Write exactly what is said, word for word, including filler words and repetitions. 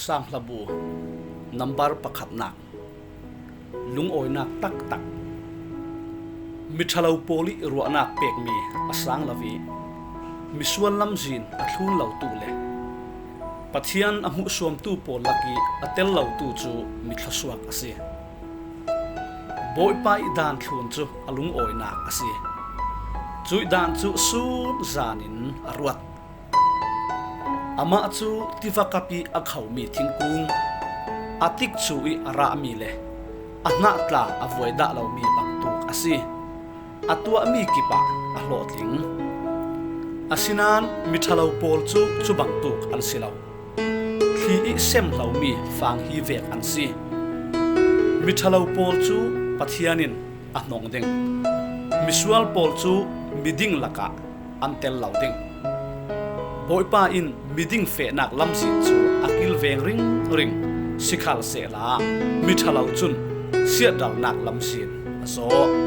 Psalm hlabu number pakhatnak. Lungawinak taktak. Miṭhalo pawl ih ruahnak pekmi a sang lo ih misual lamzin a thlun lotu le Pathian a hmuhsuamtu pawl lakih a tel lotu cu mi thluasuak a si. Bawipa ih daan thlun cu a lungawinak a si. Cuih daan cu sun zan in a ruat. Amah cu tivakap ih a khomi thingkung, a tikcu ih a rahmi le a hnah tla a vuai dah lomi bangtuk a si. A tuahmi kip ah a hlawhtling. Asinain miṭhalo pawl cu cubangtuk an si lo. Thli ih sem hlomi fang hi vek an si. Miṭhalo pawl cu Pathian in a hnong ding. Misual pawl cu miding lakah an tel lo ding. Bawipa in miding fehnak lamzin cu a kilveng ringring, sikhalsehla miṭhalo cun siatralnak lamzin a zawh.